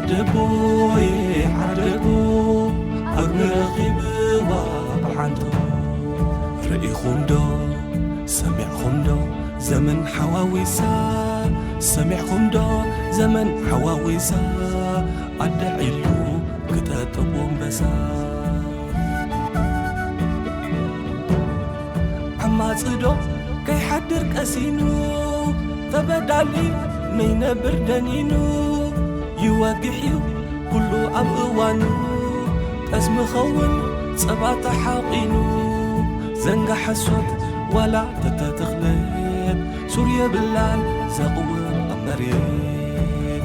ዓደቦየ ዓደቦ፣ ኣግሪ ረኺብዋ ብሓንቶ። ርኢኹም ዶ ሰሚዕኹም ዶ ዘመን ሓዋዊሳ? ሰሚዕኹም ዶ ዘመን ሓዋዊሳ? ኣደ ዒሉ ክጠጥቦ ኣንበሳ። ዓማጺ ዶ ከይሓድር ቀሲኑ፣ ተበዳሊ መይነብር ደኒኑ። ይወግሕ እዩ ኩሉ ኣብ እዋኑ፣ ጠስሚ ኸውን ጸባ ተሓቒኑ። ዘንጋ ሓሶት ዋላ ተተተኽለት፣ ሱር የብላን ዘቕውም ኣብ መሬት።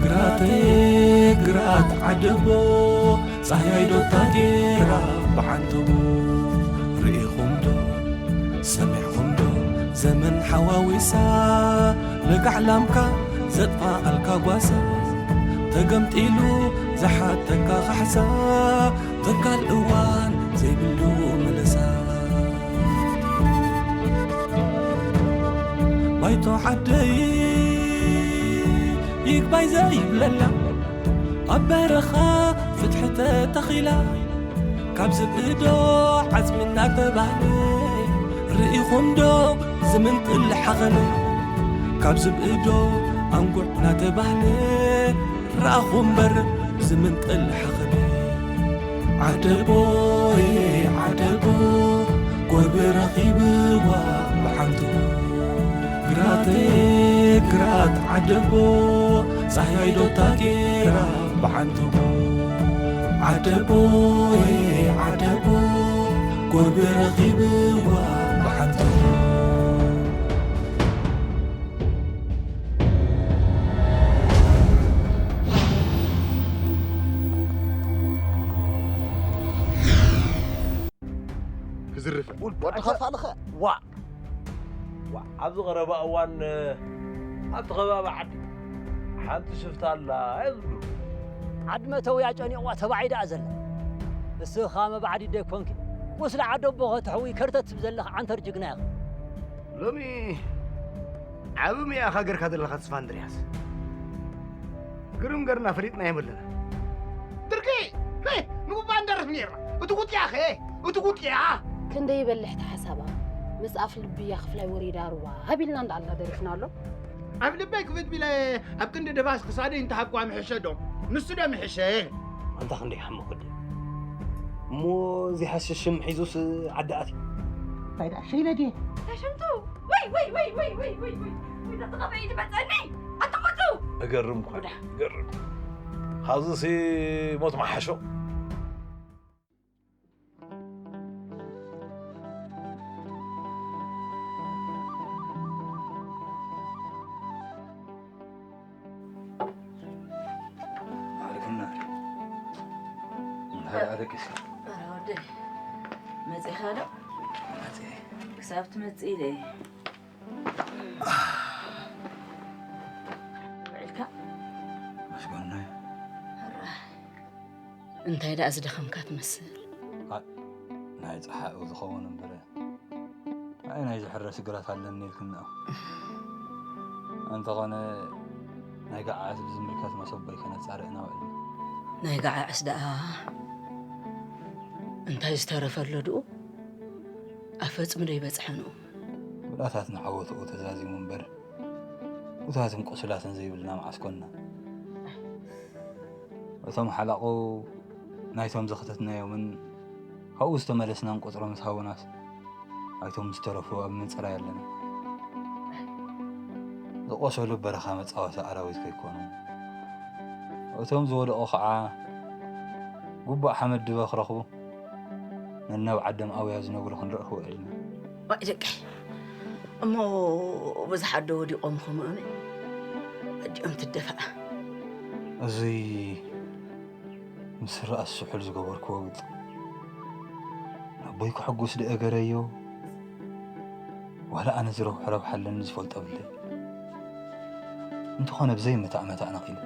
ግራተይ ግራት ዓደቦ፣ ጻህያይ ዶ ታጌራ ብዓንተቦ። ርኢኹም ዶ ሰሚዕኹም ዶ ዘመን ሓዋዊሳ? ለጋዕ ላምካ ዘጥፋኣልካ ጓሳ፣ ተገምጢሉ ዝሓተካ ካሕሳ፣ ተካል እዋን ዘይብሉ ምልሳ። ባይቶ ዓደይ ይግባይ ዘይብለላ፣ ኣብ በረኻ ፍትሒ ተተኺላ፣ ካብ ዝብኢ ዶ ዓጽሚ እናተባህለ፣ ርኢኹም ዶ ዝምንጥል ሓኸነ? ካብ ዝብኢ ዶ ኣንጉዕ እናተባህለ፣ ረኣኹ እምበር ዝምንጥል ሓኸነ። ዓደቦየ ዓደቦ፣ ጎርቢ ረኺብዋ ብሓንቶ። ግራተይ ግራት ዓደቦ፣ ጻህያይ ዶ ታጌራ ብሓንቶ። ዓደቦየ ዓደቦ፣ ጎርቢ ረኺብዋ ብሓንቶ። ክዝርፍ። ወዲ ከፋልኸ? ዋ! ዋ! ኣብዚ ቀረባ እዋን፣ ኣብቲ ከባቢ ዓዲ ሓንቲ ሽፍታ ኣላ እያ ዝብሉ። ዓዲ መእተውያ ጨኒቕዋ ተባዒ ደኣ ዘላ። እስኻ መባዕዲ ደይኮንኪ፣ ቁስሊ ዓዲ ኣቦ ከተሕዊ ከርተት ትብል ዘለኻ ዓንተር ጅግና ኢኻ። ሎሚ ዓቢ ሚያኻ ገርካ ዘለኻ ተስፋ እንድርያስ። ግርም ገርና ፈሊጥና የመለና። ትርኪ! ሄ! ንጉባ እንደርፍ ነይርና። እቲ ጉጥያ ኸ? እቲ ጉጥያ! ክንደይ ይበልሕ እቲ ሓሳባ። ምስ ኣፍ ልብያ ክፍላይ ወሪዳ ሩባ ሃቢልና እንዳኣልና ደሪፍና ኣሎ። ኣብ ልበይ ክፍት ቢለ ኣብ ክንዲ ደባስ ክሳደይ እንተሃብኳ ምሕሸ ዶ? ንሱ ዶ ምሕሸ? ኣንታ ክንደይ ሓመኹ ድዩ? እሞ እዚ ሃስሽም ሒዙስ ዓዲ ኣትዩ? እንታይ ደኣ ሸይለ ድየ? ተሽምቱ! ወይ፣ ወይ፣ ወይ፣ ወይ፣ ወይ፣ ወይ፣ ወይ! ወይ፣ ነቲ ኸበይ ድመጸኒ! ኣትሙቱ! እገርም እኳ እዩ፣ እገርም። ካብዚሲ ሞት መሓሾ። ማዕሪኩና። እንታይ ደኣ ደቂስካ? ኧረ ወደይ፣ መጺኻ ዶ? መጺኤ። ክሳብ ትመጽእ ኢለ እየ። ውዒልካ? መስገናዮ። ሕራይ። እንታይ ደኣ ዝደኸምካ ትመስል? ኣይ፣ ናይ ጸሓኡ ዝኸውን እምበር፣ ኣይ፣ ናይ ዝሕረስ ግራት ኣለኒ ኢልክና። እንተኾነ፣ ናይ ገዓዕስ ብዝምልከት መሰቦይ ከነጻርእ ኢና ውዒልና። ናይ ገዓዕስ ደኣ እንታይ ዝተረፈ ኣሎ ድኡ? ኣፈጽሚ ዶ ይበጽሐ ንኡ? ጉዳታትና ዓወትኡ ተዛዚሙ እምበር፣ ጉዳትን ቁስላትን ዘይብልና መዓስ ኮንና? እቶም ሓላቑ ናይቶም ዘኽተትናዮምን ካብኡ ዝተመለስናን ቁጽሪ ምስ ሃቡናስ፣ ኣይቶም ዝተረፉ ኣብ ምጽራይ ኣለና። ዝቖሰሉ በረኻ መጻወቲ ኣራዊት ከይኮኑ፣ እቶም ዝወደቑ ኸዓ ግቡእ ሓመድ ድበ ክረኽቡ፣ ነናብ ዓዶም ኣውያ ዝነብሩ ክንርኢ ክውዕልና። ዋይ ደቀይ፣ እሞ ብዙሓት ዶ ወዲቖም ኸምኡ እመን? ኣዲኦም ትደፋኣ። እዚ ምስ ርኣስ ስሑል ዝገበርክዎ ግጥም፣ ነቦይ ከሐጉስ ድየ ገረዮ? ዋላ ኣነ ዝረብሖ ረብሓ ኣለኒ ዝፈልጦ ብለይ። እንተኾነ ብዘይ መታእመታእ ነቒሉ።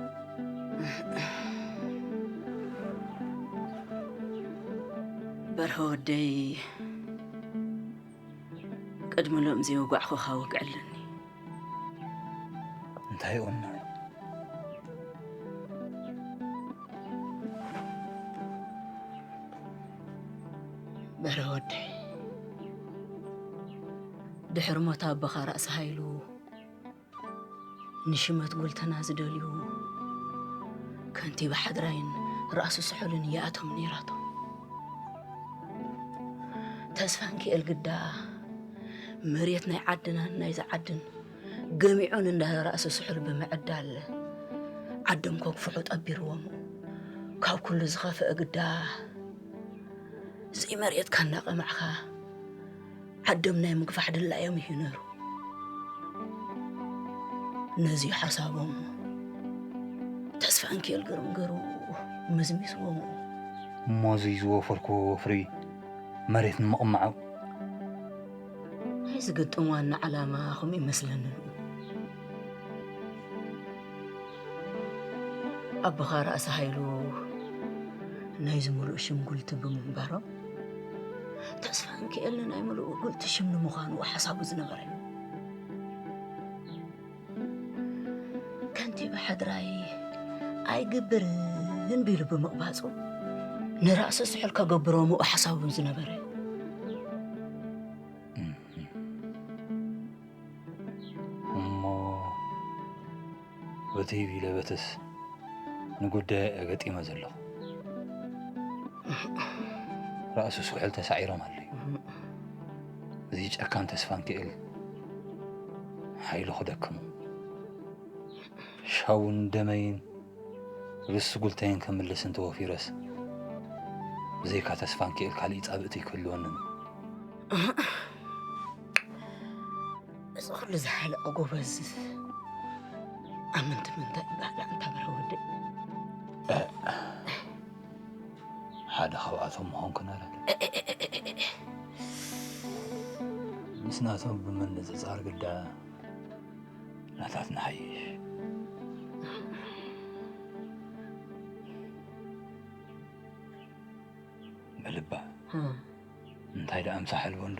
በርሀ ወደይ፣ ቅድሚ ሎም ዘይወጓዕኹኻ ወግዒ ኣለኒ። እንታይ ኦና? በረ ወደይ፣ ድሕሪ ሞት ኣቦኻ ራእሲ ሃይሉ ንሽመት ጉልትና ዝደልዩ ከንቲባ ሓድራይን ራእሲ ስሑልን እያኣቶም ነይራቶም። ተስፋ እንክኤል ግዳ መሬት ናይ ዓድናን ናይዚ ዓድን ገሚዑን እንዳ ራእሲ ስሑል ብምዕዳል ዓዶም ከግፍሑ ጠቢርዎም። ካብ ኩሉ ዝኸፍአ ግዳ ዘይመሬትካ እናቐማዕኻ ዓዶም ናይ ምግፋሕ ድላዮም እዩ ነሩ። ነዚ ሓሳቦም ተስፋ እንክኤል ገርም ገሩ መዝሚዝዎም። እሞ እዚ ዝወፈርክዎ ወፍሪ መሬት ንምቕማዑ ናይ ዝግጥም ዋና ዓላማ ኹም ይመስለኒ። ኣቦኻ ራእሲ ሃይሉ ናይዚ ምሉእ ሽም ጉልቲ ብምንባሮም፣ ተስፋ እንክኤል ናይ ምሉእ ጉልቲ ሽም ንምዃኑ ሓሳቡ ዝነበረ እዩ። ከንቲባ ሕድራይ ኣይግብርን ቢሉ ብምቕባጹ፣ ንራእሲ ስሑል ከገብሮ ምኡ ሓሳቡ ዝነበረ። እሞ በቲ ቢለ በትስ ንጉዳይ ኣገጢመ ዘለኹ። ራእሲ ስሑል ተሳዒሮም ኣለዩ። እዚ ጨካን ተስፋ እንክእል ሓይሉ ክደክሙ። ሻውን ደመይን ርስ ጉልተይን ከምልስ እንተወፊረስ፣ ብዘይካ ተስፋ እንክእል ካሊእ ጻብእቲ ኣይክህልወንን። እዚ ኩሉ ዝሓለቐ ጎበዝ ኣመንቲ ምንታይ ይበሃል ኣንታ በረ ወደይ? ሓደ ካብኣቶም ምዃንኩ ነረ። ምስ ናቶም ብምንጽጻር ግዳ ናታትና ሓይሽ። በልባ፣ እንታይ ደኣ ምሳሕ ኣልቦ እንዶ?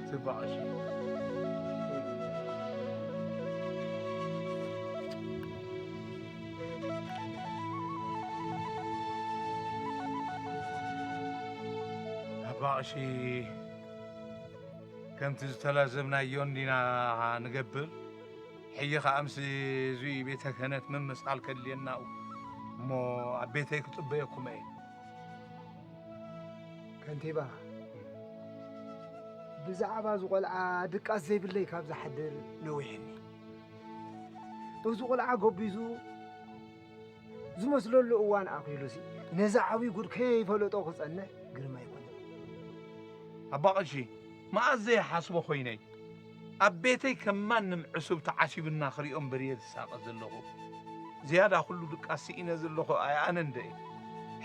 ጽባቐ እሺ። ኣባ ቀሺ፣ ከምቲ ዝተላዘብናዮ እንዲና ንገብር። ሕጂ ኸኣ ምስ እዙይ ቤተ ክህነት ምምስቓል ከድልየና እዩ። እሞ ኣብ ቤተይ ክጽበየኩም እየ። ከንቲባ፣ ብዛዕባ እዚ ቖልዓ ድቃስ ዘይብለይ ካብ ዝሓድር ነዊሕኒ። እዚ ቖልዓ ገቢዙ ዝመስለሉ እዋን ኣኺሉሲ፣ ነዚ ዓብዪ ጉድ ከይፈለጦ ክጸንሕ ግርም ኣይኮነን። ኣባ ቀሺ፣ መኣዝ ዘይሓስቦ ኮይነይ፣ ኣብ ቤተይ ከም ማንም ዕሱብ ተዓሲቡና ክሪኦ እምበር እየ ዝሳቐ ዘለኹ። ዝያዳ ኩሉ ድቃስ ስኢነ ዘለኹ ኣይ ኣነ እንደ እየ።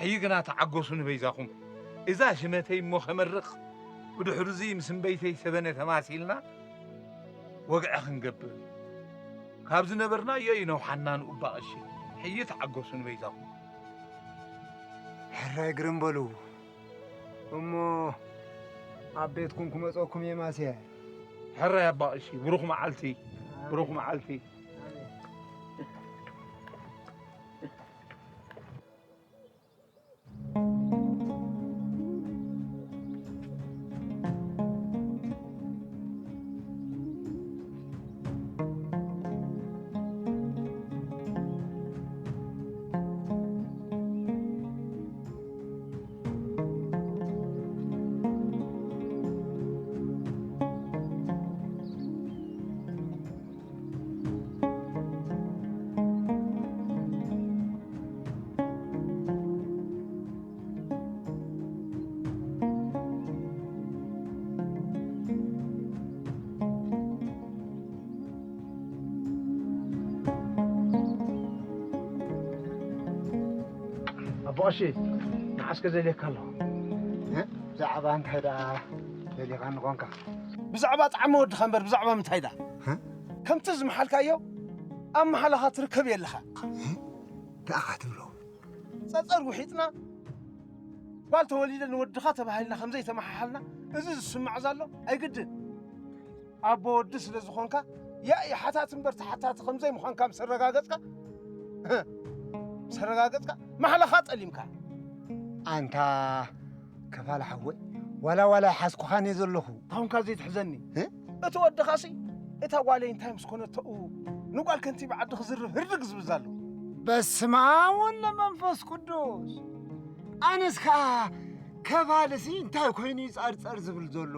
ሕጂ ግና ተዓገሱ ንበይዛኹም። እዛ ሽመተይ እሞ ከመርቕ፣ ብድሕሩ እዚ ምስ እምበይተይ ሰበነ ተማሲልና ወግዒ ክንገብር። ካብ ዝነበርናዮ ይነውሓና ንኡባ ቀሺ። ሕጂ ተዓገሱ ንበይዛኹም። ሕራይ ግርም በሉ። እሞ ኣብ ቤትኩም ክመጸኩም እየ ማስየ። ሕራይ ኣባ ቀሺ፣ ብሩኽ መዓልቲ፣ ብሩኽ መዓልቲ። ኣቦ ቀሺ፣ ንዓስከ ዘልየካ ኣለኹ። እ? ብዛዕባ እንታይ ደኣ ደሊኻኒ ኾንካ? ብዛዕባ ጣዕሚ ወድኻ እምበር ብዛዕባ ምንታይ ደኣ? እ? ከምቲ ዝመሓልካዮ ኣብ መሓላኻ ትርከብ የለኻ። እ? እንታይ ኢኻ ትብሎ? ጸጸር ውሒጥና ጓል ተወሊደ ንወድኻ ተባሂልና ከም ዘይተመሓሓልና እዚ ዝስማዕ ዘሎ ኣይግድን። ኣቦ ወዲ ስለ ዝኾንካ ያኢ ሓታት እምበር ተሓታቲ ከም ዘይምዃንካ ምስ ኣረጋገጽካ፣ ምስ ኣረጋገጽካ፣ ማሕላኻ ጠሊምካ። ኣንታ ከፋል ሓወይ፣ ዋላ ዋላ ይሓዝኩኻን እየ ዘለኹ። ታሁንካ ዘይትሕዘኒ። እ? እቲ ወድኻሲ፣ እታ ጓለይ እንታይ ምስ ኮነተኡ፣ ንጓል ከንቲባ ዓዲ ክዝርብ ህርድግ ዝብል ዘሎ። በስመ ኣብ ወወልድ ወመንፈስ ቅዱስ። ኣነስ ከኣ ከፋልሲ እንታይ ኮይኑ እዩ ጸርጸር ዝብል ዘሎ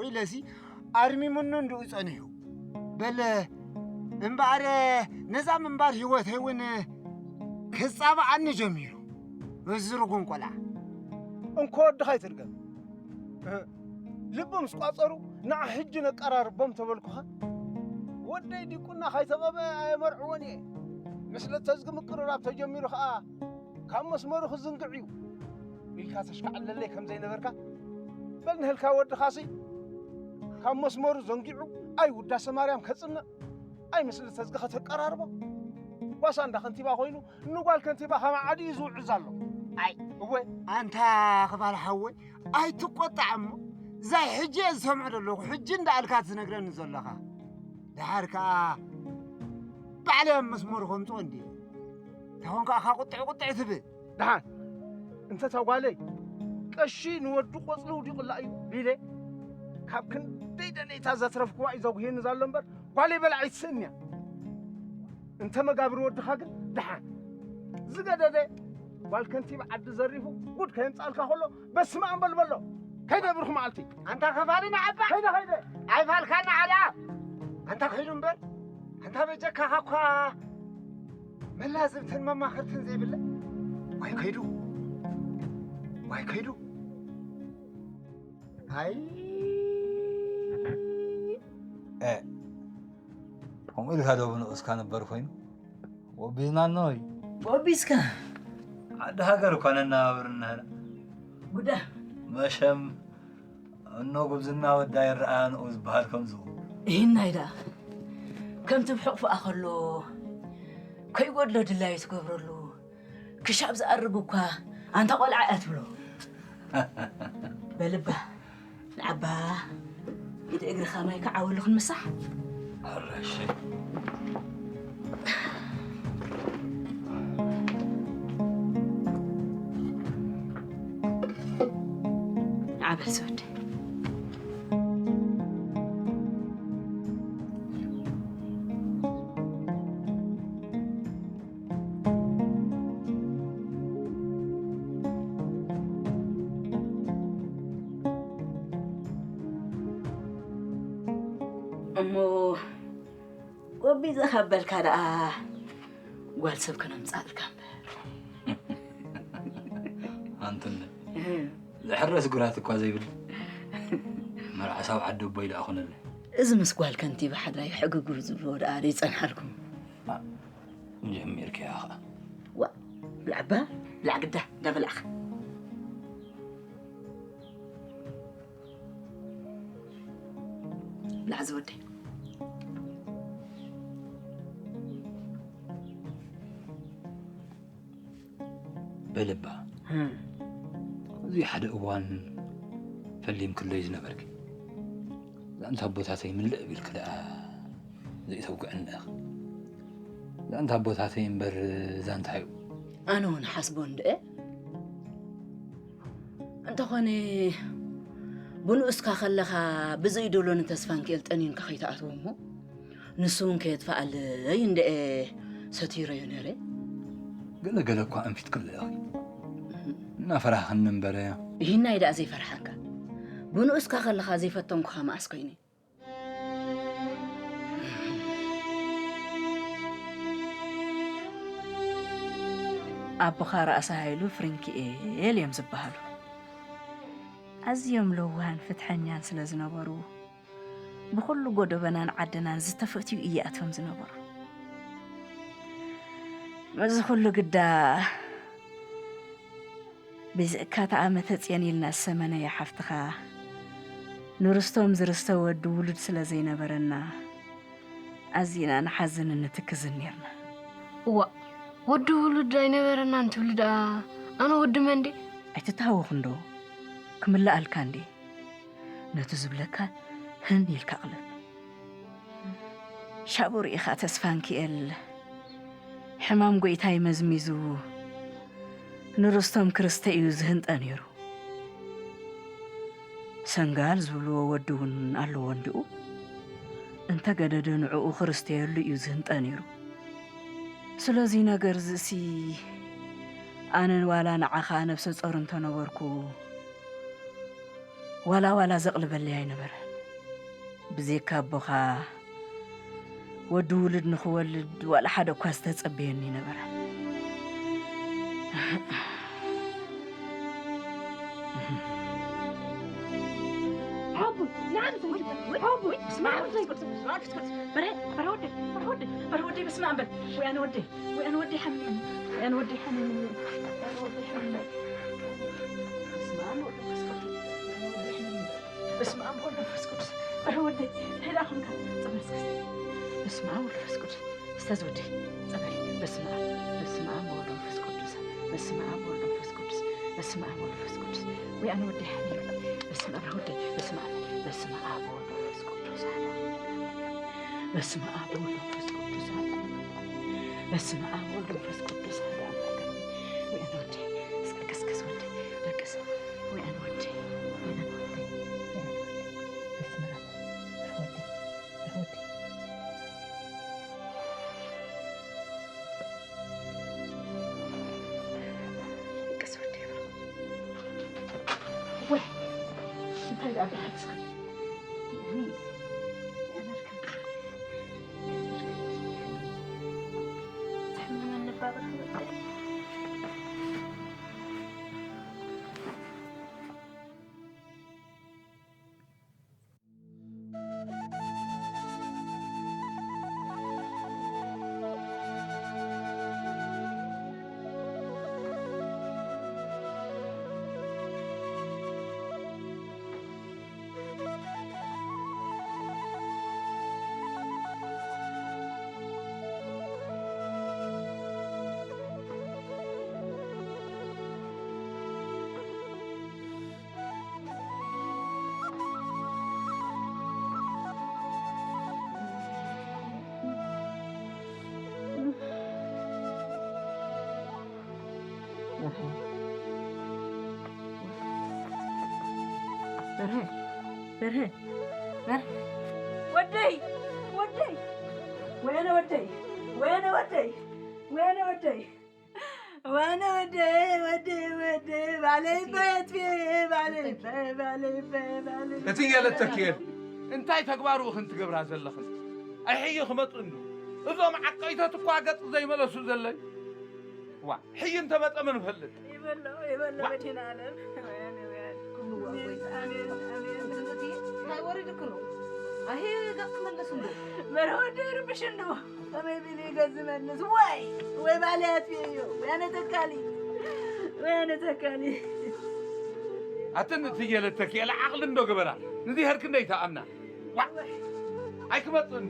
ኢለሲ ኣርሚሙኒ እንድኡ ጸኒሑ። በለ እምበኣር ነዛ ምንባር ህይወተይ እውን ክጻብዓኒ ጀሚሩ። እዚ ርጉም ቆልዓ። እንኮ ወድኻ ኣይትርገም። እህ፣ ልቢ ምስ ቋጸሩ ንዓ ሕጂ ነቀራርቦም ተበልኩኻ። ወደይ ዲቁና ካይተቐበ ኣየመርዕዎን እየ። ምስለ ተዝጊ ምቅርራብ ተጀሚሩ ኸኣ ካብ መስመሩ ክዝንግዕ እዩ ኢልካ ተሽካዕለለይ ከም ዘይነበርካ፣ በል ንህልካ ወድኻሲ ካብ መስመሩ ዘንጊዑ ኣይ ውዳሰ ማርያም ከጽንዕ ኣይ ምስለ ተዝጊ ከተቀራርቦ ጓሳ እንዳ ከንቲባ ኮይኑ ንጓል ከንቲባ ከማዓዲ እዩ ዝውዕዝ ኣሎ። ኣይ እወ ኣንታ ክፋል ሓወይ ኣይትቆጣዕ እሞ ዛይ ሕጂ እየ ዝሰምዖ ዘለኹ ሕጂ እንዳኣልካ ትነግረኒ ዘለኻ። ደሓር ከኣ ባዕለይ ኣብ መስመሩ ከምፅኦ እንዲ ታኾን ከኣ ቁጥዕ ቁጥዕ ትብል። ደሓን እንተ ተጓለይ ቀሺ ንወዱ ቆፅሊ ውዲቑላ እዩ ቢለ ካብ ክንደይ ደለይታ ዘትረፍክዋ እዩ ዘጉህየኒ ዘሎ እምበር ጓለይ በላዒ ትስእን እያ። እንተ መጋብር ወድኻ ግን ደሓን ዝገደደ ጓል ከንቲባ ዓዲ ዘሪፉ ጉድ ከየምፃልካ ከሎ በስመ ኣብ በል በሎ። ከይደ ብርኽ መዓልቲ ኣንታ ኸፋሊ ንዓባ ከይደ ከይደ ኣይፋልካና ዓላ ኣንታ ከይዱ እምበር ኣንታ በጀካኻ እኳ መላዝብትን መማኽርትን ዘይብለ ዋይ ከይዱ ዋይ ከይዱ ኣይ ከምኡ ኢልካ ዶ ብንኡስካ ነበር ኮይኑ ወቢዝና ኖይ ወቢዝካ ዓዲ ሃገር እኳ ነናባብር እናህና ጉዳ መሸም እኖ ጉብዝና ወዳ ይረኣ ንኡ ዝበሃል ከምዝኡ ይህናይ ደኣ ከምቲ ብሕቕፍኣ ከሎ ከይጎድሎ ድላዩ ትገብረሉ ክሻብ ዝኣርግ እኳ ኣንታ ቆልዓ እያ ትብሎ በልባ ንዓባ ኢድ እግርኻ ማይ ክዓወሉ ክንምሳሕ ሕረሸይ ዓበል ዝወደ እሞ ጎቢዘ ካብ በልካ ደኣ ጓል ሰብ ከነምጻእልካ እምበር ኣንትነ ዝሕረስ ግራት እኳ ዘይብል መርዓ ሳብ ዓዲ ኣቦይ ደኣ ኹነለ እዚ ምስ ጓል ከንቲባ ሓድራይ ሕግግር ዝብልዎ ደኣ ደይጸንሓልኩም ጀሚርክያ ኸዓ ዋ ብላዕባ ብላዕ ግዳ እንዳበላዕኻ ብላዕ ዝወደይ በልባ እዚ ሓደ እዋን ፈሊምክለይ ዝነበርኪ ዛንታ ኣቦታተይ ምልእ ቢልክ ደኣ ዘይተውግዐኒ ኢኺ ዛንታ ኣቦታተይ እምበር ዛንታ እዩ ኣነ እውን ሓስቦ እንድአ እንተኾነ ብንኡስካ ከለኻ ብዘይደሎኒ ተስፋ ንክኤል ጠኒንካ ከይትኣትዎ እሞ ንሱ እውን ከየጥፍኣለይ እንድአ ሰቲረዮ ነይረ። ገለ ገለ እኳ ኣንፊትክለይ ኢኺ እናፈራህኽኒ እምበረ። ይህናይ ደኣ ዘይፈርሓካ ብንኡስካ ከለኻ ዘይፈተንኩኻ መኣስ ኮይነ። ኣቦኻ ራእሲ ሃይሉ ፍሪንኪኤል እዮም ዝበሃሉ። ኣዝዮም ለዋህን ፍትሐኛን ስለ ዝነበሩ ብኹሉ ጎደበናን ዓድናን ዝተፈትዩ እያቶም ዝነበሩ። ምስዚ ኩሉ ግዳ ብዝእካ ተኣመተ ጽየን ኢልና ዝሰመነያ ሓፍትኻ ንርስቶም ዝርስተ ወዲ ውሉድ ስለ ዘይነበረና ኣዚና ንሓዝንን ንትክዝን ኔርና። እዋእ ወዲ ውሉድ ኣይነበረናን ትብሊ ደኣ ኣነ ወዲ መን ድየ? ኣይትተሃወኽ እንዶ ክምልኣልካ እንድየ። ነቲ ዝብለካ ህን ኢልካ ቅለል። ሻቡ ርኢኻ ተስፋንኪኤል፣ ሕማም ጎይታይ መዝሚዙ ንርስቶም ክርስተ እዩ ዝህንጠ ነይሩ። ሰንጋል ዝብልዎ ወዲ እውን ኣለዎ እንድኡ። እንተገደደ ንዕኡ ክርስተየሉ እዩ ዝህንጠ ነይሩ። ስለዚ ነገር ዝእሲ ኣነ ዋላ ንዓኻ ነብሰ ጾር እንተነበርኩ ዋላ ዋላ ዘቕልበለይ ኣይነበረን። ብዜካ ኣቦኻ ወዲ ውሉድ ንኽወልድ ዋላ ሓደ እኳ ዝተጸበየኒ ነበረ። ሓቡ ንዓም ዘይግበር ሓቡ ንዓም ዘይግበር በረ በረ ወደይ በረ ወደይ በረ ወደይ በስመ ኣብ በል። ወይ ኣነ ወደይ ወይ ኣነ ወደይ ሓሚምኒ ወይ ኣነ ወደይ ሓሚምኒ ወይ ኣነ ወደይ ሓሚምኒ። በስመ ኣብ ወወልድ ወመንፈስ ቅዱስ። በስመ ኣብ ወወልድ ወመንፈስ ቅዱስ። በረ ወደይ እንታይ ደኣ ኮንካ? ጸበል እስከ በስመ ኣብ ወወልድ ወመንፈስ ቅዱስ። እስተ ዝወደይ ጸበል በስመ ኣብ በስመ ኣብ ወወልድ ወመንፈስ ቅዱስ። በስመ ኣብ ወወልድ ወመንፈስ ቅዱስ። በስመ ኣብ ወወልድ ወመንፈስ ቅዱስ። ወይ ኣነ ወደይ ሓሚምኒ። በስመ ኣብ ወደይ በስመ ኣብ በስመ ኣብ ወወልድ ወመንፈስ ቅዱስ ኣሐዱ ኣምላክ። በስመ ኣብ ወወልድ ወመንፈስ ቅዱስ ኣሐዱ ኣምላክ። በስመ ኣብ ወወልድ ወመንፈስ ቅዱስ ኣሐዱ ኣምላክ። ወይ ኣነ ወደይ እስከ ቀስቀስ ወደይ ደቅስ። ወይ ኣነ ወደይ ወይ ኣነ ወደይ ወይ ኣነ ወደይ በስመ ኣብ ወወልድ ወመንፈስ ቅዱስ። ደቅስ ወደይ በሉ። ወይ እንታይ ደኣ ብሓቂ እስከ ትሕምመኒ እባ በል ወደይ። በርሀ በርሀ በርሀ ወደይ ወደይ ወይነ ወደይ ወይነ ወደይ ወይነ ወደይ ወይነ ወደይ ወደይ ወደይ ባለይ በየት ባለይ በ- ባለይ በ- ባለይ በ- እትዬ ለተኪኤል እንታይ ተግባር ኢኽን ትገብራ ዘለኽን? ኣይሕዩ ክመጽእ እንዱ እዞም ዓቀይቶት እኳ ገጽ ዘይመለሱ ዘለይ ዋ ሕይ እንተመጸ መን ፈልጥ ይበሎ ይበሎ መድህን ኣለም እንታይ ወሪድኩ ነው ኣሄ ገጽ ክመለሱ እንዶ መርሆ ደርብሽ እንዶ ከመይ ቢሉ ይገዝ መልስ ወይ ወይ ባልያት እዩ ወይ ኣነ ተካሊ ወይ ኣነ ተካሊ ኣትን ፍየለተኪ የለ ዓቕሊ እንዶ ገበራ ንዚ ሄርክ እንደይተኣምና ዋ ኣይክመጽእን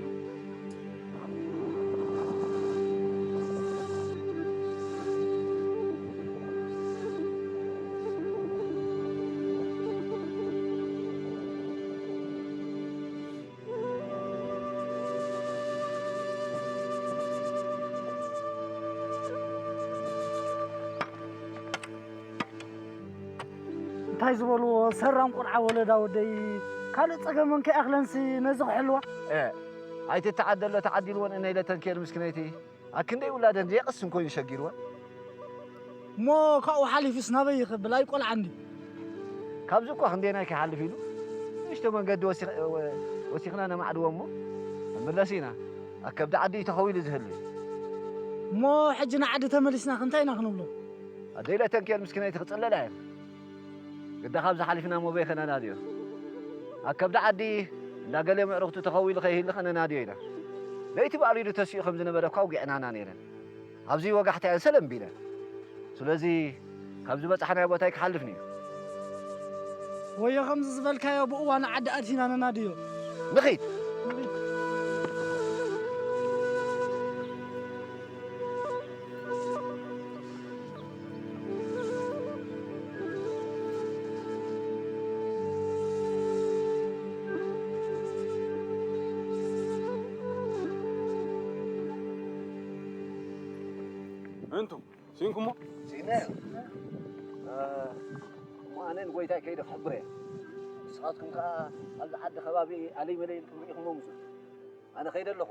እንታይ ዝበልዎ ሰራም ቆልዓ ወለዳ ወደይ ካልእ ጸገመን ከይኣኽለንሲ ነዚ ክሕልዋ ኣይትተዓደሎ ተዓዲልወን እነይ ለተንክየል ምስክነይቲ ኣክንደይ ውላደን ዘየቕስን ኮይኑ ሸጊርወን እሞ ካብኡ ሓሊፉስ ናበይ ይኽብል ኣይቆልዓ እንዲ ካብዚ እኳ ክንደይናይ ከይሓልፍ ኢሉ ንእሽቶ መንገዲ ወሲኽና ነማዕድዎ እሞ ንምለስ ኢና ኣብ ከብዲ ዓዲ እዩ ተኸዊሉ ዝህሉ እሞ ሕጂ ንዓዲ ተመሊስና ክንታይ ኢና ክንብሎ ኣደይ ለተንክየል ምስኪነይቲ ክጽለላ እየን ግዳ ካብዚ ሓሊፍና ሞበይ ከነናድዮ ኣብ ከብዲ ዓዲ እንዳ ገለ ምዕርኽቱ ተኸዊሉ ከይህሊ ከነናድዮ ኢና ለይቲ ባዕሉ ኢሉ ተሲኡ ከም ዝነበረ እኳ ውጊዕናና ነይረን ኣብዚ ወጋሕታ እየን ሰለም ቢለን ስለዚ ካብ ዝበጻሕናዮ ቦታ ኣይክሓልፍን እዩ። ወዮ ከምዚ ዝበልካዮ ብእዋኑ ዓዲ ኣድሂና ነናድዮ። ንኺድ። እንቱ ሲንኩሞ ሲነ እሞ ኣነ ንጎይታይ ከይደ ክሕብሮ እየ። ንስኻትኩም ከዓ ኣብዚ ዓዲ ከባቢ ኣለይ መለይ ኢልኩም ርኢኹሞ ምፁ። ኣነ ከይደ ኣለኹ።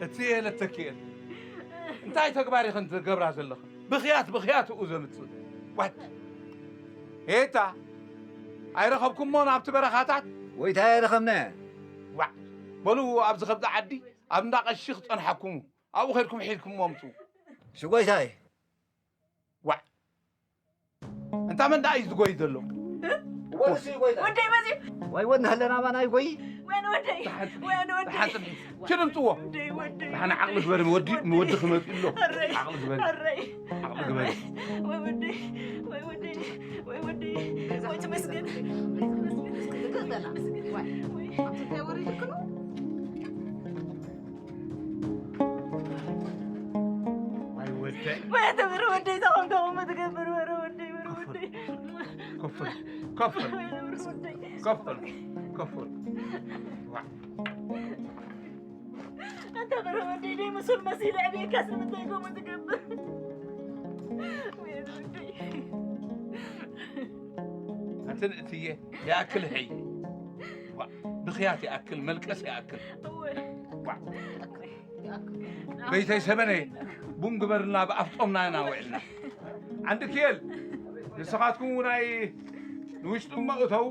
እቲ የለ ተኪኤል እንታይ ተግባር ኢኽን ትገብራ ዘለኽን? ብኽያት ብኽያት እኡ ዘምፅእ ዋት ኤታ ኣይረኸብኩሞን ኣብቲ በረኻታት ጎይታ የረኸብና። ዋዕ በሉ ኣብዚ ከብዚ ዓዲ ኣብ እንዳ ቀሺ ክፀንሓኩሙ ኣብኡ ከድኩም ሒድኩሞ ምፁ። ሽጎይታይ ዋዕ እንታ መን ደኣ እዩ ዝጎይ ዘሎ? ወደይ መዚ ወይ ወድና ኣለና ኣባና ይጎይ ወይን ወደይ ወይን ወደይ ሓፅቢ ኪድ ምፅዎ ወደይ ወደይ ሓነ ዓቕሊ ግበሪ ወዲ ወዲ ክመፅ ኣሎ ኣረይ ዓቕሊ ግበሪ ኣረይ ዓቕሊ ግበሪ ወይ ወደይ ወይ ወደይ ወይ ወደይ ወይ ተመስገን ወይ ወደይ ወይ ተምር ወደይ ተኾንከ ምትገብር ወረ ወደይ ወረ ወደይ ከፍል ከፍል ወይ ተምር ወደይ ከፍል ከፍል ኣንተ በረ ወደይ ደይ ምስል መሲል ዕቤካስ ንምንታይ ከምኡ ትገብር ወይ ወደይ ኣንተን እትየ ይኣክል ሕይ ብኽያት ይኣክል መልቀስ ይኣክል በይተይ ሰበነ ቡን ግበርልና ብኣፍጦምና ኢና ውዕልና ዓንዲ ክየል ንስኻትኩም ናይ ንውሽጢ እሞ እተው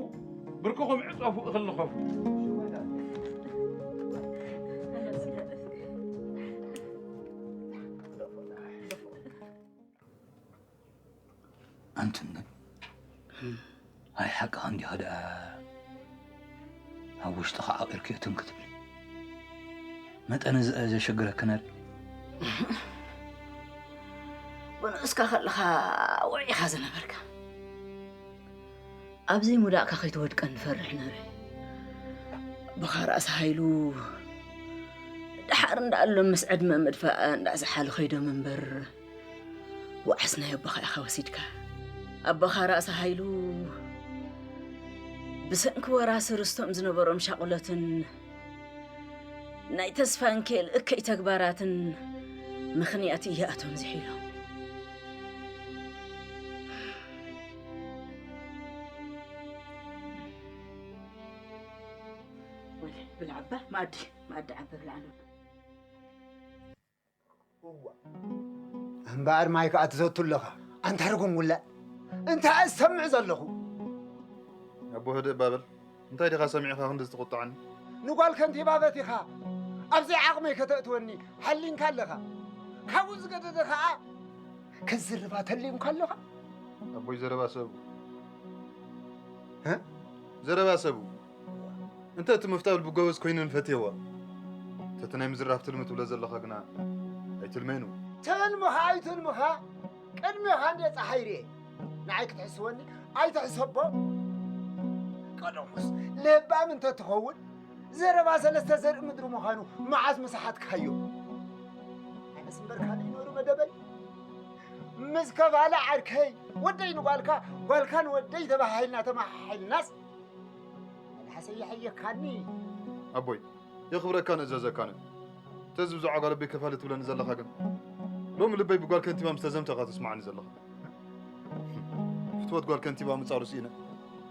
ብርክኹም ዕፀፉ እኽሊ ኸፉ ኣንትን ግን ኣይ ሓቅኻ እንዲኻ ደኣ ኣብ ውሽጥኻ ዓቂርክዮ ትም ክትብል መጠን እዚ ዘሸግረኪ ነር ብንኡስካ ከለኻ ውዒኻ ዝነበርካ ኣብ ዘይሙዳእካ ከይትወድቀ ንፈርሕ ነረ ኣቦኻ ራእሲ ሃይሉ ደሓር እንዳኣሎም ምስ ዕድመ ምድፋእ እንዳዝሓሉ ከይዶም እምበር ወዓስ ናይ ኣቦኻ ኢኻ ወሲድካ ኣቦኻ ራእሲ ሃይሉ ብሰንኪ ወራሲ ርስቶም ዝነበሮም ሻቑለትን ናይ ተስፋንኬል እከይ ተግባራትን ምኽንያት እያ እቶም ዝሒሎም ብልዓባ ማኣዲ ማኣዲ ዓበ ብልዓሉ እምበኣር ማይ ከዓ ትሰቱ ኣለኻ ኣንታ ርጉም ውላድ እንታይ እሰምዕ ዘለኹ ኣቦ ህድእ ባበል እንታይ ዲኻ ሰሚዕኻ ክንዲ ዝትቁጥዓኒ ንጓል ከንቲባ በቲኻ ኣብዘይ ዓቕመይ ከተእትወኒ ሓሊንካ ኣለኻ ካብኡ ዝገደደ ከዓ ክዝርባ ተልዩምካ ኣለኻ ኣቦይ ዘረባ ሰቡ ዘረባ ሰቡ እንተ እቲ ምፍታው ልቢ ጎበዝ ኮይነ ንፈትየዋ እንተ እቲ ናይ ምዝራፍ ትልሚ ትብሎ ዘለኻ ግና ኣይትልመኑ ትልምኻ ኣይትልምኻ ቅድሜኻ እንደ ፀሓይ ርኤ ንዓይ ክትሕስወኒ ኣይትሕሰቦ ቀደሙስ ለባም እንተ ትኸውን ዘረባ ሰለስተ ዘርኢ ምድሪ ምዃኑ መዓዝ ምሰሓትካዮ ኣነስ እምበር ካልእ ይኖሩ መደበይ ምስ ከባለ ዓርከይ ወደይ ንጓልካ ጓልካ ንወደይ ተባሃሂልና ተመሓሒልናስ መልሓሰይ ይሕየካኒ ኣቦይ የኽብረካን እዘዘካን ተዚ ብዛዕባ ጓል ኣቦይ ከፋሊ ትብለኒ ዘለኻ ግን ሎሚ ልበይ ብጓል ከንቲባ ምስ ተዘምተ ኢኻ ተስማዓኒ ዘለኻ ፍትወት ጓል ከንቲባ ምጻሩ ስኢነ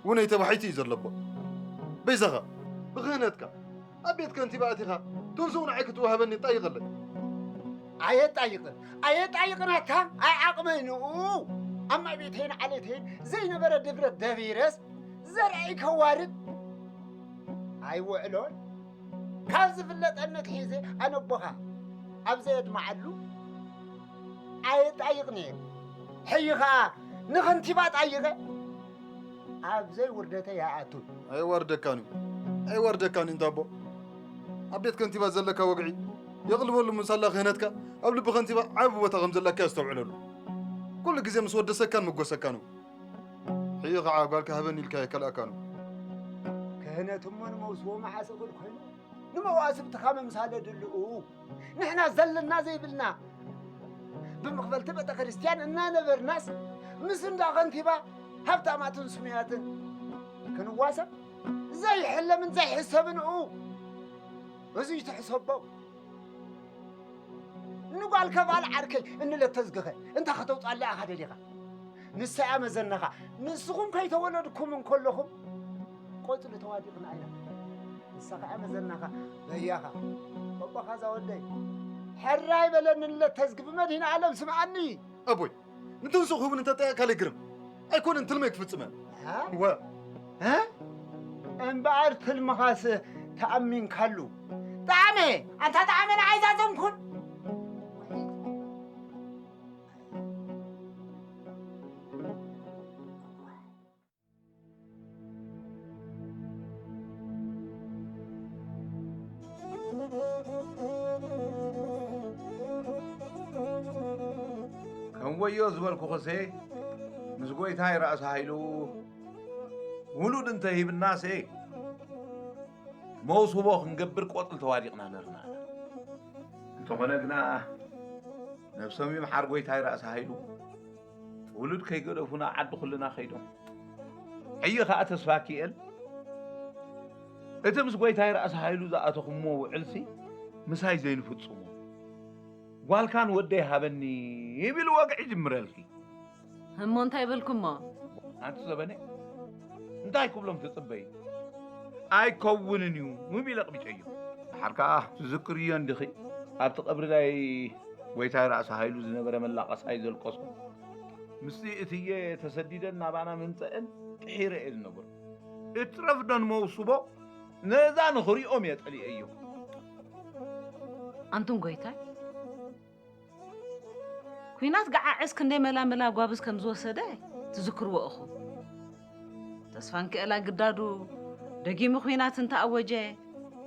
ውነይ ተባሒቱ እዩ ዘለቦ በይዛኻ ብኽህነትካ ኣብ ቤት ከንቲባ ኣቲኻ ቱንስኡ ንዓይ ክትወሃበኒ ጣይቐለይ ኣየጣይቕን ኣየጣይቕን ኣታ ኣይዓቕመይ ንኡ ኣብ ማይ ቤተይን ዓሌተይን ዘይነበረ ድፍረት ደቢረስ ዘርኣይ ከዋርድ ኣይውዕሎን ካብ ዝፍለጠኒ ኣትሒዘ ኣነቦኻ ኣብ ዘየድመዓሉ ኣየጣይቕን እየ ሕይ ኸዓ ንኸንቲባ ጣይቐ ኣብ ዘይውርደተይ ኣይኣቱን ኣይዋርደካን እዩ ኣይዋርደካን እዩ እንታቦ ኣብ ቤት ከንቲባ ዘለካ ወግዒ የቕልበሉ ምሳላ ክህነትካ ኣብ ልቢ ከንቲባ ዓቢ ቦታ ከም ዘለካ የስተውዕለሉ ኩሉ ግዜ ምስ ወደሰካን መጎሰካን እዩ ሕዩ ኸዓ ጓልካ ሃበኒ ኢልካ የከልኣካን እዩ ክህነት እሞ ንመውስቦ መዓስ እኽል ኮይኑ ንመዋስብትኻ ምምሳለ ድልኡ ንሕና ዘለና ዘይብልና ብምኽፈልቲ ቤተ ክርስቲያን እናነበርናስ ምስ እንዳ ከንቲባ ሃብታማትን ስሙያትን ክንዋሰብ ዘይሕለምን ዘይሕሰብን እዩ። እዙይ ትሕሰቦ። ንጓል ከባል ዓርከይ እንለተዝግኸ እንታ ከተውፃላ ኢኻ ደሊኻ። ንሳ እያ መዘናኻ። ንስኹም ከይተወለድኩም እንከለኹም ቆፅሊ ተዋዲቕና ኢና። ንሳ ኸዓ መዘናኻ በያኻ። ቆቦኻ ዛወደይ፣ ሕራይ በለኒ እንለተዝጊ ብመድህን ዓለም ስምዓኒ። ኣቦይ፣ ንትንስኡ ክህቡን እንተጠየቃ ለይግርም ኣይኮነን ትልመይ ክፍጽመ። እ? ወ- እ? እምበኣር ትልምኻስ ተኣሚንካሉ። ጣዕመ፣ ኣንታ ጣዕመ ንዓይ ዛዘምኩን። ከም ወዮ ዝበልኩኽሴ፣ ምስ ጎይታይ ራእሲ ሃይሉ ውሉድ እንተሂብናሴ፣ መውስቦ ክንገብር ቆጽሊ ተዋዲቕና ነርና። እንተኾነ ግና፣ ነብሶም ይምሓር ጎይታይ ራእሲ ሃይሉ፣ ውሉድ ከይገደፉ ናብ ዓዲ ኩልና ከይዶም። ሕዪ ኸኣ ተስፋኪኤል፣ እቲ ምስ ጎይታይ ራእሲ ሃይሉ ዝኣተኹምዎ ውዕልሲ ምሳይ ዘይንፍጽሞ። ጓልካን ወደይ ሃበኒ ቢሉ ወግዒ ይጅምረልኪ። እሞ እንታይ በልኩሞ? ኣንቲ ዘበነ፣ እንታይ ክብሎም ትጽበዪ? ኣይከውንን እዩ ቢለ ኣቕቢጨዮ። ደሓር ከኣ ትዝክርዮ እንዲኺ፣ ኣብቲ ቀብሪ ናይ ጎይታይ ራእሲ ሃይሉ ዝነበረ መላቐሳይ ዘልቀሶ። ምስቲ እትዬ ተሰዲደን ናባና ምምጸእን ጥሒረ እየ ዝነብር። እትረፍደን መውስቦ ነዛ ንኽሪኦም እየ ጸሊኤዮ። ኣንቱም ጎይታይ፣ ኲናት ገዓዕስ ክንደይ መላመላ ጓብዝ ከም ዝወሰደ ትዝክርዎ ኢኹም። ተስፋንኪኤል ኣግዳዱ ደጊሙ ኲናት እንተኣወጀ፣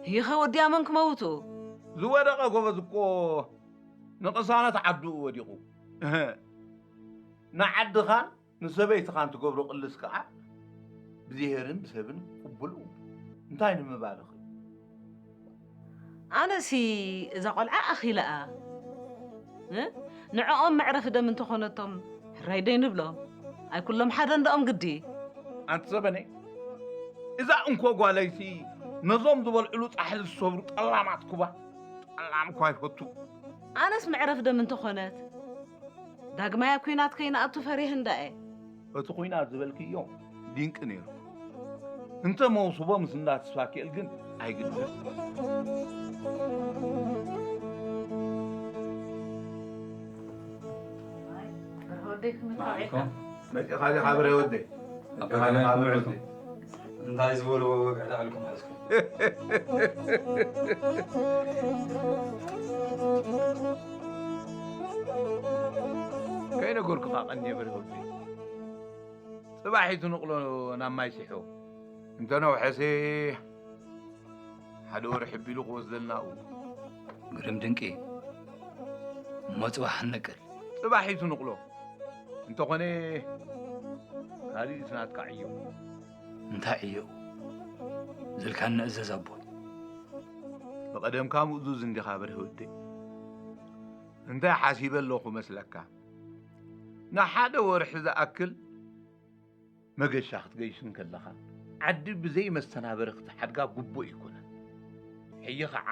ህይኸ ወዲያ መን ክመውቱ? ዝወደቐ ጎበዝ እኮ ንቕሳነት ዓድኡ ወዲቑ። እህ፣ ንዓድኻን ንሰበይትኻን ትገብሮ ቅልስ ከዓ ብዝሄርን ብሰብን ቅቡል እዩ። እንታይ ንምባልኺ? ኣነሲ እዛ ቆልዓ ኣኺለኣ። እ? ንዕኦም መዕረፊ ደም እንተኾነቶም ሕራይ ደይንብሎም። ኣይ ኩሎም ሓደ እንደኦም ግዲ። ኣንቲ ዘበነይ፣ እዛ እንኮ ጓለይሲ ነዞም ዝበልዕሉ ጻሕሊ ዝሰብሩ ጠላማት ኩባ ጠላም እኳ ይፈቱ። ኣነስ መዕረፊ ደም እንተኾነት ዳግማይ ኣብ ኲናት ከይንኣቱ ፈሪህ እንዳ እየ። እቲ ኲናት ዝበልክዮ ድንቂ ነይሩ። እንተ መውስቦ ምስ እንዳ ተስፋኪኤል ግን ኣይግድን። መፂኻ ዲኻ ብረ ወደይ? መፂኻ ዲኻ ብረ ወደይ? እንታይ ዝበልዎ ወግዒ ላዕልኩም ሓዝኩም? ከይነገርኩኻ ቀንየ ብረ ወደይ። ጽባሒቱ ንቕሎ ናብ ማይ ሲሑ። እንተ ነውሐሲ ሓደ ወርሒ ኣቢሉ ክወስደልና እዩ። ግርም ድንቂ። እሞ ጽባሕ ንቅል። ጽባሒቱ ንቕሎ። እንተኾነ ካልእ እቲ ናትካ ዕዮ። እንታይ ዕዮ? ዝልካኒ እዘዝ ኣቦይ። ብቐደምካ ምእዙዝ እንዲኻ በርሂ ወደይ። እንታይ ሓሲበ ኣለኹ መስለካ? ንሓደ ወርሒ ዝኣክል መገሻ ክትገይሽ እንከለኻ፣ ዓዲ ብዘይ መስተናበሪ ክትሓድጋ ግቡእ ኣይኮነን። ሕጂ ኸዓ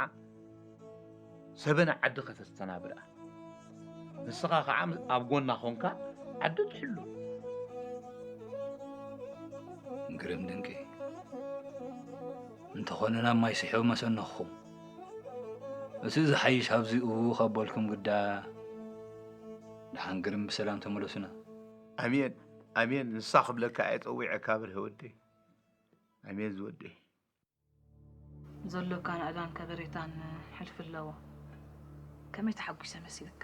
ሰበን ዓዲ ከተስተናብራ። ንስኻ ኸዓ ኣብ ጎና ኾንካ ዓዲ ትሕሉ። ግርም ድንቂ። እንተኾነ ናብ ማይ ስሒቡ መሰነኹም። እቲ ዝሓይሽ ኣብዚኡ ካብ በልኩም ግዳ፣ ደሓን ግርም ብሰላም ተመለሱና። ኣሜን፣ ኣሜን። ንሳ ክብለካ እየ ጸዊዐካ ብርሀ ወደይ። ኣሜን ዝወደይ። ዘሎካ ናእዳን ከበሬታን ሕልፊ ኣለዎ። ከመይ ተሓጒሰ መሲልካ?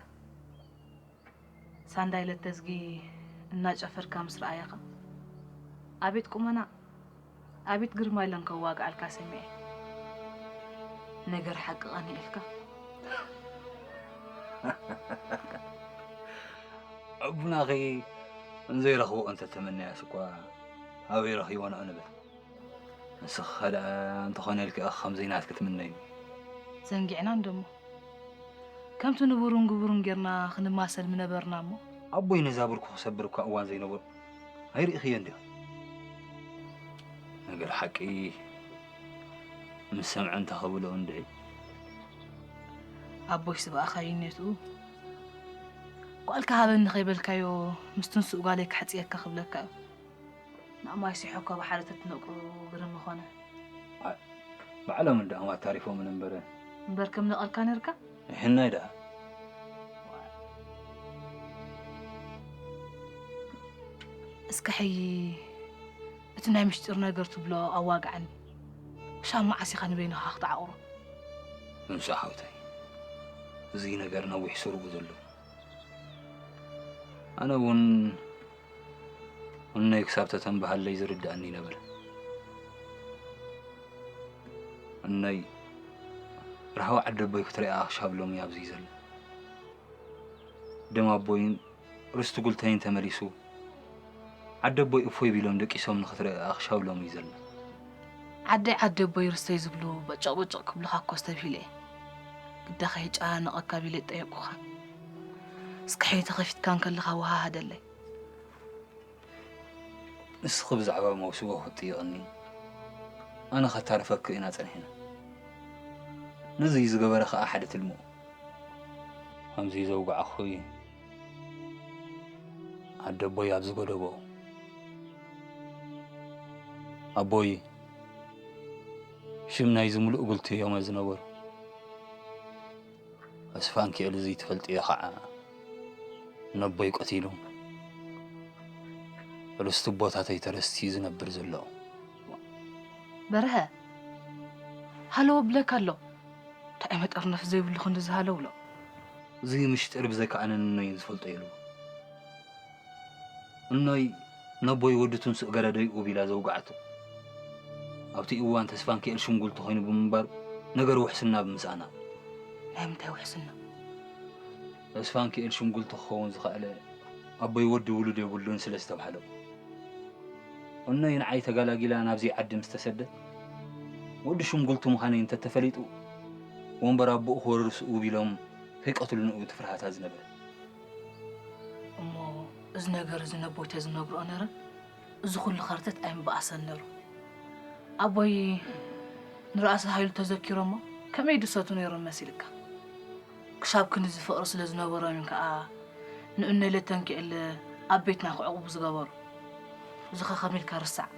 ሳንዳይ ለተዝጊ እናጨፈርካ ምስ ረኣየኻ፣ ኣቤት ቁመና፣ ኣቤት ግርማ ኢለን ከዋግኣልካ ሰሚዐ። ነገር ሓቂ ቀኒኤልካ። ኣቡናኺ እንዘይረኽቦ እንተተመነያስ እኳ ኣበይ ረኺቦ ንዕንብል። ንስኺ ከኣ እንተኾነልኪ ኣኺ ከምዘይ ናትኪ ትምነዩ። ዘንጊዕና እንዶ እሞ። ከምቲ ንቡርን ግቡርን ጌርና ክንማሰል ምነበርና እሞ። ኣቦይ ነዛ ብርኩ ክሰብር እኳ እዋን ዘይነበሩ ኣይርኢኽዮ እንዲኻ? ነገር ሓቂ ምስ ሰምዐ እንተ ኸብሎ እንድዒ። ኣቦይ ስብኣኻይነቱ ጓልካ ሃበኒ ከይበልካዮ ምስ ትንሱእ ጓለይ ካሕጽየካ ክብለካ እዩ። ንኣማይ ሲሖ እኳ ብሓደ ተትነቅሩ ግርም ምኾነ። ባዕሎም እንዳ ኣማት ታሪፎምን እምበረ። እምበር ከም ነቐልካ ነርካ? ይሕናይ ደኣ። እስከ ሕይ እቲ ናይ ምሽጢር ነገር ትብሎ ኣዋግዓኒ። ክሻብ መዓስ ኢኻ ንበይንኻ ክትዓቑሮ? እንሱ ሓውታይ፣ እዚ ነገር ነዊሕ ስርኡ ዘሎ። ኣነ እውን እነይ ክሳብ ተተንበሃለይ ዝርድኣኒ ነበረ። እነይ ራህዋ ዓደቦይ ክትሪኣ ክሻብ ሎሚ ኣብዚ ዘላ። ደም ኣቦይን ርስቲ ጉልተይን ተመሊሱ ዓደቦይ እፎይ ቢሎም ደቂሶም ንኽትሪኣ ክሻብ ሎሚ እዩ ዘላ። ዓደይ ዓደቦይ ርስተይ ዝብሉ በጨቕ በጨቕ ክብሉኻ እኮ ዝተብሂለ እየ። ግዳ ከይጨናነቐካ ቢለ ጠየቁኻ። እስከ ሕይ ተኸፊትካ እንከለኻ ወሃሃደለይ። ንስኺ ብዛዕባ መውስቦ ክትጥይቕኒ ኣነ ከታርፈኪ ኢና ጸኒሕና። ነዚ ዝገበረ ኸኣ ሓደ ትልሙ። ከምዚ ዘውግዓኹ ዓደቦይ ኣብ ዝጎደቦ ኣቦይ ሽም ናይዚ ምሉእ ጉልቲ እዮም ዝነበሩ። ኣስፋንኪኤል እዚ ትፈልጥዮ ኸዓ ነቦይ ቀቲሉ ርስቲ ቦታተይ ተረስቲ ዝነብር ዘሎ። በርሀ ሃለዎ ብለካ ኣሎ። እንታይ መጠርነፍ ዘይብሉ ክንዲ ዝሃለውሎ። እዚ ምሽጢር ብዘይካ ኣነን እኖይን ዝፈልጦ የሉ። እኖይ ነቦይ ወዲ ትንሱእ ገረደይ ኡብ ኢላ ዘውግዓቶ። ኣብቲ እዋን ተስፋንኪኤል ሽምጉል ተኾይኑ ብምንባሩ ነገር ውሕስና ብምስኣና። ናይ ምንታይ ውሕስና? ተስፋንኪኤል ሽምጉል ተኸውን ዝኸኣለ ኣቦይ ወዲ ውሉድ የብሉን ስለ ዝተባህለ። እኖይ ንዓይ ተጋላጊላ ናብዚ ዓዲ ምስ ተሰደት ወዲ ሽምጉልቲ ምዃነይ እንተተፈሊጡ ወንበር ኣቦኡ ክወርስ ኡብ ኢሎም ከይቀትሉኒ እቲ ፍርሃታ ዝነበረ። እሞ እዚ ነገር እዚ ነቦይ ተዝነግርኦ ነረ እዚ ኩሉ ከርተት ኣይምበኣሰን ነሩ። ኣቦይ ንራእሲ ሃይሉ ተዘኪሮሞ ከመይ ድሰቱ ነይሮም መሲልካ? ክሻብ ክንዲ ዝፍቕሪ ስለ ዝነበሮም እዮም ከኣ ንእነይ ለተንኪኤል ኣብ ቤትና ክዕቑቡ ዝገበሩ። እዚ ኸ ከመይ ኢልካ ርሳዕ?